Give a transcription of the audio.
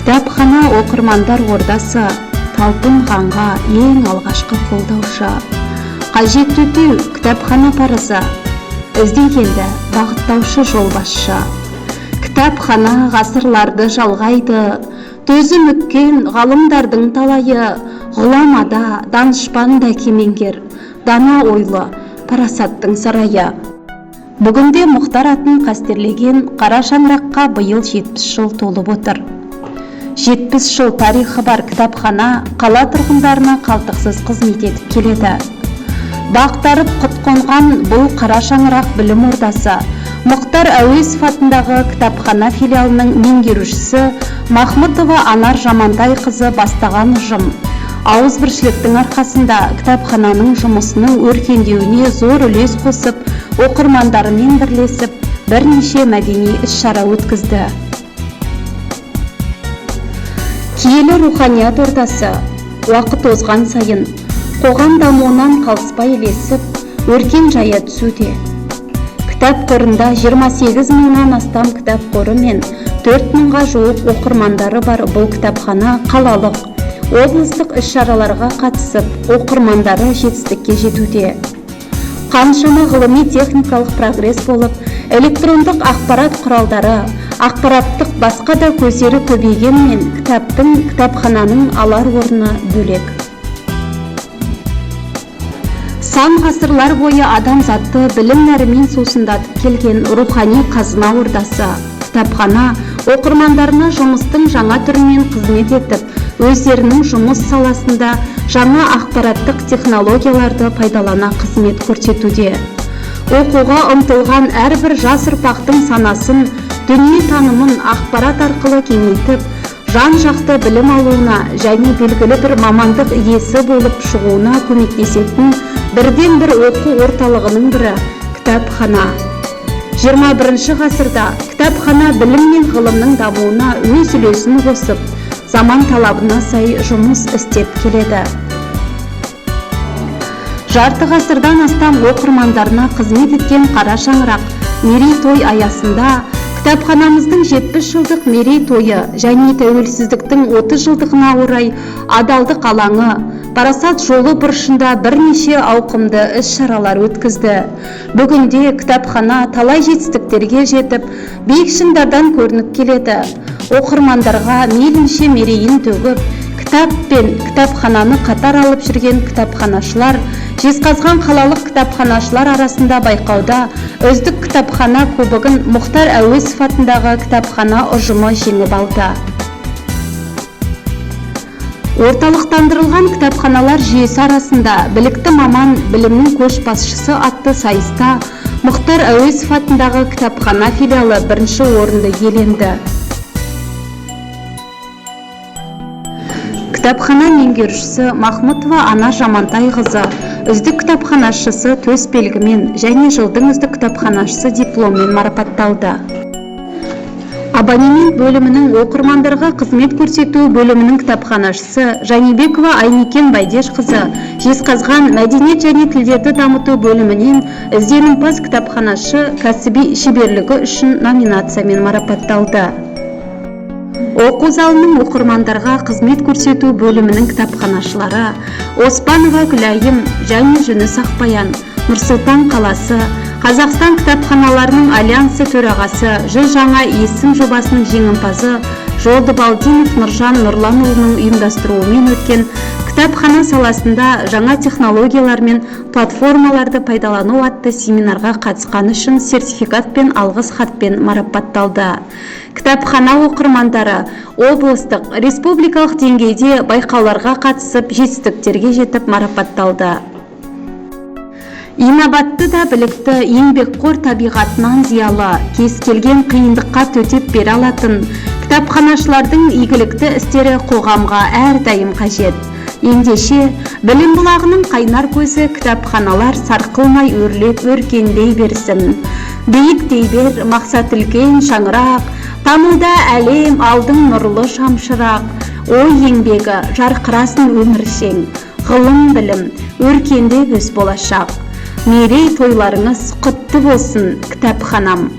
Кітапхана оқырмандар ордасы, талпынғанға ең алғашқы қолдаушы. Қажетті өтеу кітапхана парызы, іздегенді бағыттаушы жолбасшы. Кітапхана ғасырларды жалғайды, төзім үккен ғалымдардың талайы, ғұлама да, данышпан да кемеңгер, дана ойлы парасаттың сарайы. Бүгінде Мұхтар атын қастерлеген қара шаңыраққа биыл 70 жыл толып отыр. 70 жыл тарихы бар кітапхана қала тұрғындарына қалтқысыз қызмет етіп келеді. Бақтарып құт қонған бұл қара шаңырақ білім ордасы Мұхтар Әуезов атындағы кітапхана филиалының меңгерушісі Махмұтова Анар Жамантайқызы бастаған ұжым ауызбіршіліктің арқасында кітапхананың жұмысының өркендеуіне зор үлес қосып, оқырмандарымен бірлесіп бірнеше мәдени іс-шара өткізді. Киелі руханият ордасы уақыт озған сайын қоғам дамуынан қалыспай ілесіп, өркен жая түсуде. Кітап қорында 28 мыңнан астам кітап қоры мен 4 мыңға жуық оқырмандары бар бұл кітапхана қалалық, облыстық іс-шараларға қатысып, оқырмандары жетістікке жетуде. Қаншама ғылыми техникалық прогресс болып, электрондық ақпарат құралдары, ақпараттық басқа да көздері көбейгенмен, кітаптың, кітапхананың алар орны бөлек. Сан ғасырлар бойы адамзатты білім нәрімен сусындатып келген рухани қазына ордасы кітапхана оқырмандарына жұмыстың жаңа түрімен қызмет етіп, өздерінің жұмыс саласында жаңа ақпараттық технологияларды пайдалана қызмет көрсетуде. Оқуға ұмтылған әрбір жас ұрпақтың санасын, дүние танымын ақпарат арқылы кеңейтіп, жан-жақты білім алуына және белгілі бір мамандық иесі болып шығуына көмектесетін бірден бір оқу орталығының бірі кітапхана. 21 ғасырда кітапхана білім мен ғылымның дамуына өз үлесін қосып, заман талабына сай жұмыс істеп келеді. Жарты ғасырдан астам оқырмандарына қызмет еткен қара шаңырақ мерейтой аясында кітапханамыздың 70 жылдық мерейтойы және тәуелсіздіктің 30 жылдығына орай адалдық алаңы, парасат жолы бұрышында бірнеше ауқымды іс-шаралар өткізді. Бүгінде кітапхана талай жетістіктерге жетіп, биік шыңдардан көрініп келеді. Оқырмандарға мейлінше мерейін төгіп, кітап пен кітапхананы қатар алып жүрген кітапханашылар Жезқазған қалалық кітапханашылар арасында байқауда үздік кітапхана кубогын Мұхтар Әуезов атындағы кітапхана ұжымы жеңіп алды. Орталықтандырылған кітапханалар жүйесі арасында білікті маман білімнің көшбасшысы атты сайыста Мұхтар Әуезов атындағы кітапхана филиалы бірінші орынды иеленді. Кітапхана меңгерушісі Махмұтова Анар Жамантайқызы үздік кітапханашысы төс белгімен және жылдың үздік кітапханашысы дипломмен марапатталды. Абонемент бөлімінің оқырмандарға қызмет көрсету бөлімінің кітапханашысы Жанибекова Айникен Байдешқызы Жезқазған мәдениет және тілдерді дамыту бөлімінен ізденімпаз кітапханашы кәсіби шеберлігі үшін номинациямен марапатталды. Оқу залының оқырмандарға қызмет көрсету бөлімінің кітапханашылары Оспанова Күләйім және Жүніс Ақбаян Нұр-Сұлтан қаласы Қазақстан кітапханаларының альянсы төрағасы 100 жаңа есім жобасының жеңімпазы Жолдыбалдинов Нұржан Нұрланұлының ұйымдастыруымен өткен кітапхана саласында жаңа технологиялар мен платформаларды пайдалану атты семинарға қатысқаны үшін сертификат пен алғыс хатпен марапатталды. Кітапхана оқырмандары облыстық, республикалық деңгейде байқауларға қатысып, жетістіктерге жетіп марапатталды. Инабатты да білікті, еңбекқор, табиғатынан зиялы, кез келген қиындыққа төтеп бере алатын кітапханашылардың игілікті істері қоғамға әрдайым қажет. Ендеше, білім бұлағының қайнар көзі кітапханалар сарқылмай өрлеп өркендей берсін. Биіктей бер, мақсат үлкен шаңырақ, тануда әлем алдың нұрлы шамшырақ, ой еңбегі жарқырасын өміршең, ғылым білім өркендеп өз болашақ. Мерей тойларыңыз құтты болсын, кітапханам.